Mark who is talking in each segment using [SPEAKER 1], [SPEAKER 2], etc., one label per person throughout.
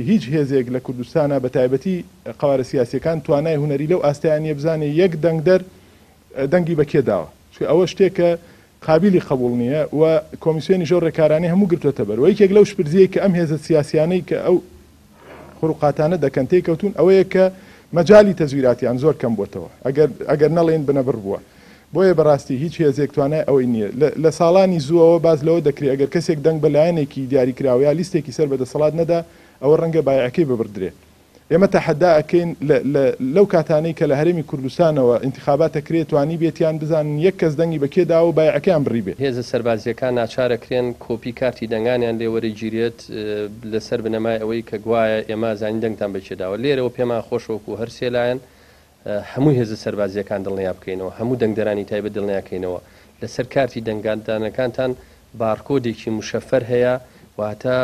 [SPEAKER 1] هیچ هێزێک لە کوردستانا بە تایبەتی قەوارە سیاسیەکان توانای هونەری لەو ئاستەیا نیە بزانێ یەک دەنگدەر دەنگی بە کێ داوە چونکە ئەوە شتێکە قابیلی قەبوڵ نیە و کۆمیسیۆنیش ئەو ڕێکارانەی هەموو گرتوەتە بەر و یەکێک لەو شپرزیەی کە ئەم هێزە سیاسیانەی کە ئەو خروقاتانە دەکەن تێیکەوتوون ئەوەیە کە مەجالی تەزویراتیان زۆر کەم بۆتەوە ئەگەر ئەگەر نەڵێین بنەبڕ بووە بۆیە بەڕاستی هیچ هێزێک توانای ئەوەی نییە لە لە ساڵانی زووەوە باس لەوە دەکرێ ئەگەر کەسێک دەنگ بە لایەنێکی دیاریکراو یا لیستێکی سەر بە دەسەڵات نەدا ئەوە ڕەنگە بایعەکەی ببڕدرێ ئێمە تەحەدا ئەکەین لە لە لەو کاتانەی کە لە هەرێمی کوردستانەوە ئینتخابات ئەکرێ توانیبێتیان بزانن یەک کەس دەنگی بە کێ داوە و بایعەکەیان بڕیبێ.
[SPEAKER 2] هێزە سەربازییەکان ناچارەکرێن کۆپی کارتی دەنگانیان لێ وەرەگیرێت لەسەر بنەمای ئەوەی کە گوایە ئێمە ئەزانین دەنگتان بە کێ داوە. لێرەوە پێمان خۆشە وەکو هەر سێ لایەن هەموو هێزە سەربازییەکان دڵنیا بکەینەوە، هەموو دەنگدەرانی تایبەت دڵنیا کەینەوە لەسەر کارتی دەنگدانەکانتان بارکۆدێکی مشەفەر هەیە، واتە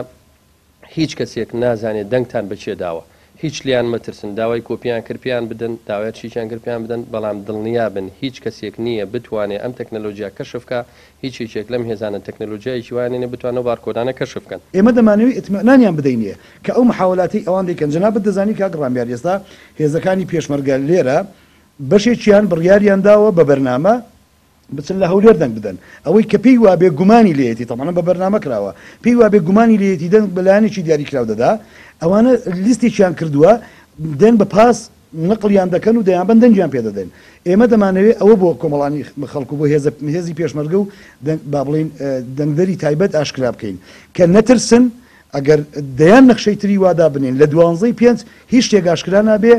[SPEAKER 2] هیچ کەسێک نازانێت دەنگتان بە کێ داوە. هیچ لێیان مەترسن، داوای کۆپییان کرد پێیان بدەن، داوای هەرچییەکیان کرد پێیان بدەن، بەڵام دڵنیابن هیچ کەسێک نییە بتوانێ ئەم تەکنەلۆجیا کەشف کا، هیچ یەکێک لەم هێزانە تەکنەلۆجیایەکی وایان نییە بتوانن ئەو بارکۆدانە کەشف کەن.
[SPEAKER 3] ئێمە دەمانەوێ ئیتمئنانیان بدەینێ کە ئەو محاوەلاتەی ئەوان دەیکەن، جەنابت دەزانی کاک ڕامیار ئێستا هێزەکانی پێشمەرگە لێرە بەشێکیان بڕیاریان داوە بە بەرنامە، بچن لە هەولێر دەنگ بدەن ئەوەی کە پێی وابێ گومانی لێیەتی تەبعەن بە بەرنامە کراوە پێی وابێ گومانی لێیەتی دەنگ بە لایەنێکی دیاریکراو دەدا ئەوانە لیستێکیان کردووە دێن بە پاس نەقڵیان دەکەن و دەیانبەن دەنگیان پێ دەدەن ئێمە دەمانەوێ ئەوە بۆ کۆمەڵانی خەڵک و بۆ هێزە هێزی پێشمەرگە و با بڵێین دەنگدەری تایبەت ئاشکرا بکەین کە نەترسن ئەگەر دەیان نەخشەی تری وا دابنێن لە دوانزەی پێنج هیچ شتێک ئاشکرا نابێ.